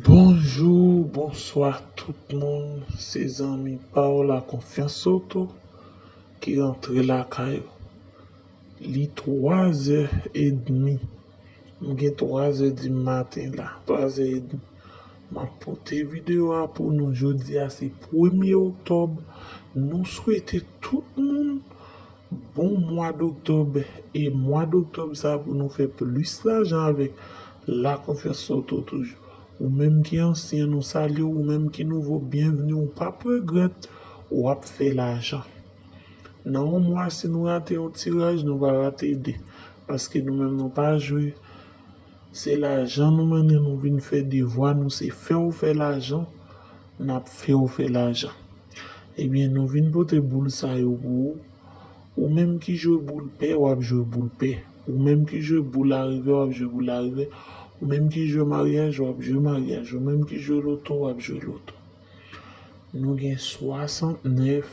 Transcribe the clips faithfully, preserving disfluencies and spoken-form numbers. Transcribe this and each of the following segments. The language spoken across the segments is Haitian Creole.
Bonjou, bonswa tout moun. Se zanmi pa w la, Konfyans Oto, ki rantre lakay ou. Li twa zè edmi. M gen twa zè di maten la, twa zè edmi. M ap pote videyo a pou nou. Jodi a se premye oktòb. Nou swete tout moun bon mwa doktòb. E mwa doktòb sa pou nou fè plis lajan avèk la Konfyans Oto toujou. Ou menm ki ansyen, nou salye w. Ou menm ki nouvo, byenvni. Ou p ap regrèt, w ap fè lajan. Nan yon mwa, si nou rate yon tiraj, nou va rate de. Paske nou menm, nou pa jwe. Se lajan nou mennen, nou vin fè devwa nou, se fè w fè lajan, n ap fè w fè lajan. Ebyen, nou vin pote boul sa yo pou ou. Ou menm ki jwe boul pè, w ap jwe boul pè. Ou menm ki jwe boul larivè, w ap jwe boul larivè. Ou menm ki jwe maryaj, w ap jwe maryaj. Ou menm ki jwe loto, w ap jwe loto. Nou gen swasantnèf,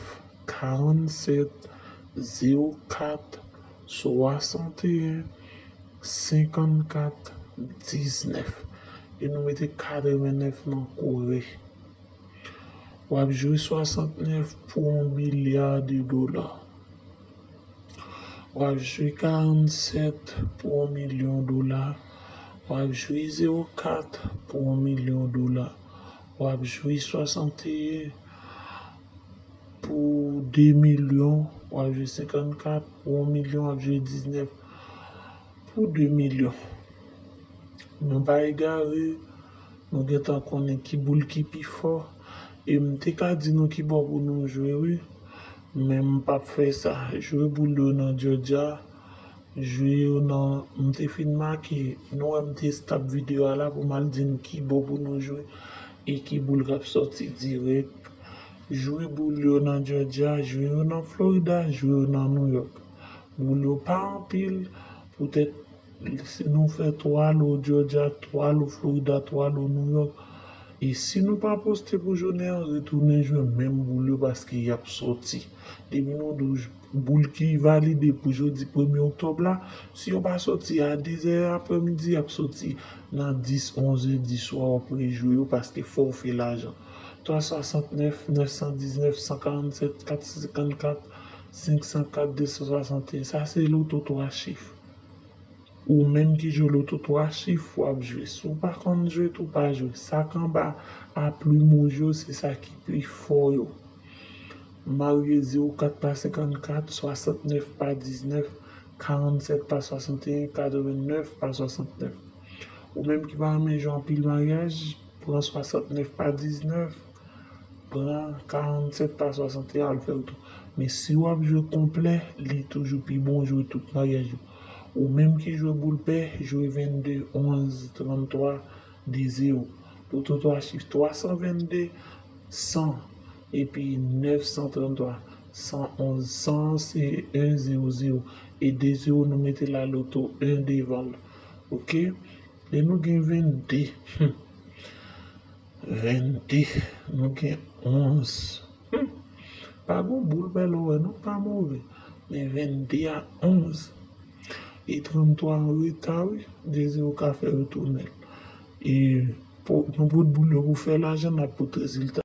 karannsèt, zewo kat, swasanteyen, senkannkat, diznèf. E nou mete katrevennèf nan kore. W ap jwe swasantnèf pou yon milya de dola. W ap jwe karannsèt pou yon milyon dola. W ap jwe zewo kat pou yon milyon dola. W ap jwe swasanteyen pou de milyon. W ap jwe senkannkat pou yon milyon. W ap jwe diznèf pou de milyon. Nou pa egare, nou gentan konnen ki boul ki pi fò. E m te ka di nou ki bò pou nou jwe, wi. Men m p ap fè sa. Jwe boul yo nan Georgia. Jwe yo nan, m te fin make. Nou wè m te stop videyo a la pou m al di nou ki bò pou nou jwe e ki boul k ap sòti dirèk. Jwe boul yo nan Georgia, jwe yo nan Florida, jwe yo nan New York. Boul yo pa anpil, poutèt si nou fè twa lo Georgia, twa lo Florida, twa lo New York, e si nou pa poste pou jounen an, retounen jwe menm boul yo paske y ap sòti. Depi nou di w boul ki valide pou jodi premye oktòb la, si yo pa sòti a de zè aprèmidi, y ap sòti nan dis, onz è di swa, w ap rejwe yo paske fò w fè lajan. Twa swasantnèf, nèf san diznèf, san karannsèt, kat san senkannkat, senk san kat, de san swasanteyen. Sa se loto twa chif. Ou menm ki jwe loto twa chif, w ap jwe. Si w pa konn jwe tou, pa jwe. Sa k anba a plim wouj yo, se sa ki pi fò yo. Marye zewo kat pa senkannkat, swasantnèf pa diznèf, karannsèt pa swasanteyen, katrevennèf pa swasantnèf. Ou menm ki pa renmen jwe anpil maryaj, pran swasantnèf pa diznèf, pran karannsèt pa swasanteyen, al fè l tou. Men si w ap jwe konplè, li toujou pi bon jwe tout maryaj yo. Ou menm ki jwe boul pè, jwe vennde, onz, tranntwa, de zewo. Loto twa chif, twa san vennde, san, epi nèf san tranntwa, san onz. San se en zewo zewo. E de zewo, nou mete laloto en devan l. Oke? E nou gen vennde. Hmm. Vennde. Nou gen onz. Hmm. Pa gon boul bèl ou wè, non, pa move. Men vennde a onz. E tranntwa an reta, wi. De zewo ka fè retounen l. E pou, nou pot boul yo pou fè lajan, n ap pot rezilta.